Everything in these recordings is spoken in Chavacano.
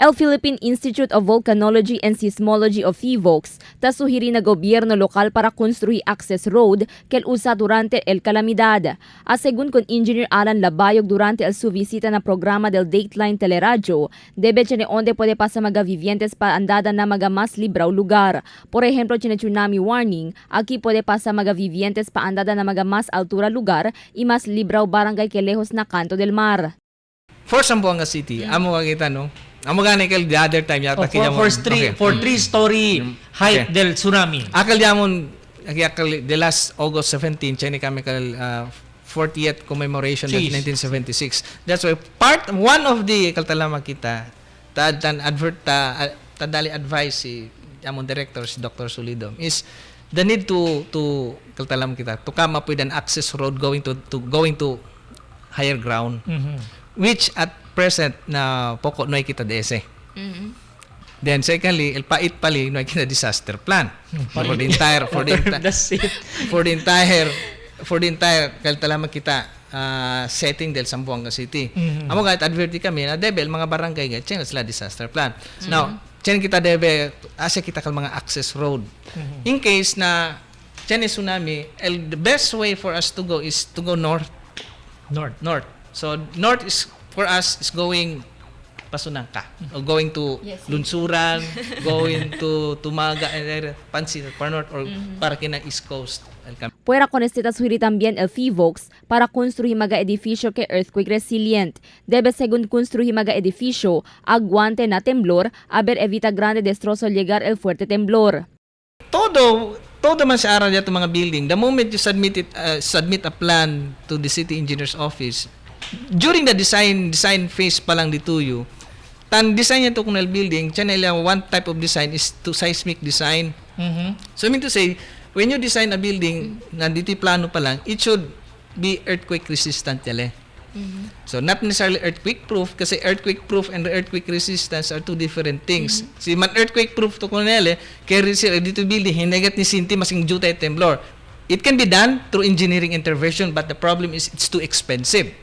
El Philippine Institute of Volcanology and Seismology of PHIVOLCS ta suhiri na gobyerno lokal para construir access road que usa durante el calamidad. A según con Engineer Alan Labayog durante el su visita na programa del Dateline Teleradyo, debe tiene onde puede pasar mga vivientes pa andada na mga mas libraw lugar. Por ejemplo, tiene tsunami warning, aquí puede pasar mga vivientes pa andada na mga mas altura lugar y mas libraw barangay que lejos na kanto del mar. For Zamboanga City, amo ka kita, no? Amo gani kay the other time yata Oh, Okay. for three story height del tsunami. Akal yamon akal the last August 17 chani kami kal 40th commemoration of Jeez. 1976. That's why part one of the kaltalama kita ta tan advert ta tadali advice si amon director si Dr. Solidom is the need to kaltalam kita to come up with an access road going to higher ground which at present na poko no hay kita DS. Then secondly, el pait pali no hay kita disaster plan for the entire That's it. for the entire kaltalama kita setting del Zamboanga City. Amo kahit adverti kami na debe el mga barangay ga tiyan sila disaster plan. Now, tiyan kita debe asa kita kal mga access road. In case na tiyan tsunami, el the best way for us to go is to go north. North. North. So north is for us is going Pasonangka or going to Lunsuran, going to Tumaga and area, Pansin par north or para kina East Coast. El Puera con este suhiri también el PHIVOLCS para construir mga edificio que earthquake resilient. Debe según construir mga edificio, aguante na temblor, a ver evita grande destrozo al llegar el fuerte temblor. Todo todo man sa aral dito mga building. The moment you submit a plan to the city engineer's office, during the design phase pa lang dito you, tan design niya to kung building, channel one type of design is to seismic design. So I mean to say, when you design a building, nandito yung plano pa lang, it should be earthquake resistant yale. So not necessarily earthquake proof kasi earthquake proof and earthquake resistance are two different things. Si man earthquake proof to kunele, kaya dito building hinegat ni Sinti masing jutay temblor. It can be done through engineering intervention, but the problem is it's too expensive.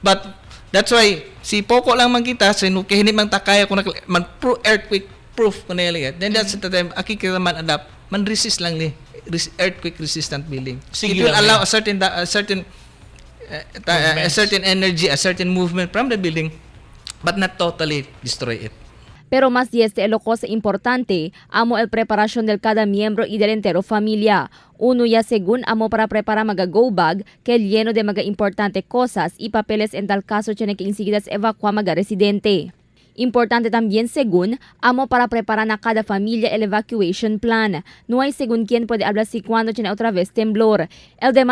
But that's why si Poco lang man kita sino kay hindi man takaya kung man pro earthquake proof kunele, then that's the time aki kita man adapt man resist lang ni earthquake resistant building. Sige It will lang allow eh. a Movements. Certain energy, a certain movement from the building, but not totally destroy it. Pero más y este lo cosa importante, amo el preparación del cada miembro y del entero familia. Uno ya según amo para preparar mga go bag que lleno de mga importante cosas y papeles en tal caso tiene que enseguida evacuar mga residente. Importante también según amo para preparar a cada familia el evacuation plan. No hay según quién puede hablar si cuando tiene otra vez temblor. El demás